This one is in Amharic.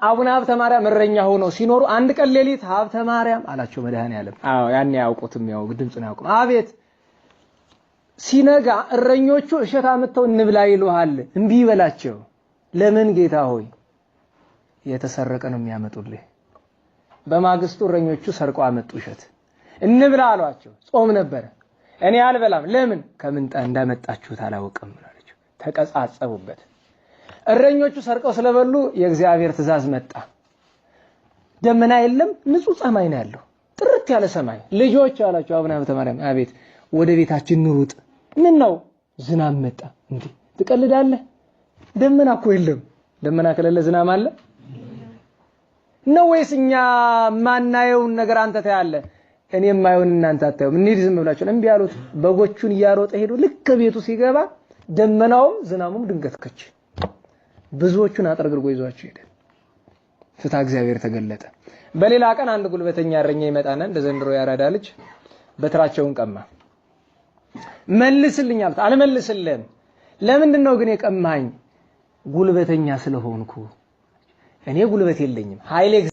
አቡነ ሀብተ ማርያም እረኛ ሆነው ሲኖሩ አንድ ቀን ሌሊት ሀብተ ማርያም አላቸው መድኃኔዓለም። አዎ ያኔ ያውቁትም ያው ድምፁን ያውቁም። አቤት። ሲነጋ እረኞቹ እሸት አምጥተው እንብላ ይሉሃል። እምቢ በላቸው። ለምን ጌታ ሆይ? የተሰረቀ ነው የሚያመጡልህ። በማግስቱ እረኞቹ ሰርቀው አመጡ እሸት። እንብላ አሏቸው። ጾም ነበረ። እኔ አልበላም። ለምን? ከምን እንዳመጣችሁት አላውቅም አላቸው። ተቀጻጸቡበት። እረኞቹ ሰርቀው ስለበሉ የእግዚአብሔር ትእዛዝ መጣ። ደመና የለም፣ ንጹህ ሰማይ ነው ያለው፣ ጥርት ያለ ሰማይ። ልጆች አላቸው አቡነ ሀብተ ማርያም፣ አቤት፣ ወደ ቤታችን እንሩጥ። ምን ነው? ዝናብ መጣ። እንዴ ትቀልዳለህ? ደመና እኮ የለም። ደመና ከሌለ ዝናብ አለ ነው ወይስ እኛ ማናየውን ነገር አንተ ታያለህ? እኔ የማየውን እናንተ አታዩም። እንሂድ ዝም ብላችሁ። እምቢ አሉት። በጎቹን እያሮጠ ሄዶ ልክ ቤቱ ሲገባ ደመናውም ዝናሙም ድንገት ከች፣ ብዙዎቹን አጥረግርጎ ይዟቸው ሄደ። ፍትሐ እግዚአብሔር ተገለጠ። በሌላ ቀን አንድ ጉልበተኛ እረኛ ይመጣና እንደ ዘንድሮ ያራዳ ልጅ በትራቸውን ቀማ። መልስልኝ አሉት። አልመልስልህም። ለምንድን ነው ግን የቀማኝ? ጉልበተኛ ስለሆንኩ። እኔ ጉልበት የለኝም፣ ኃይሌ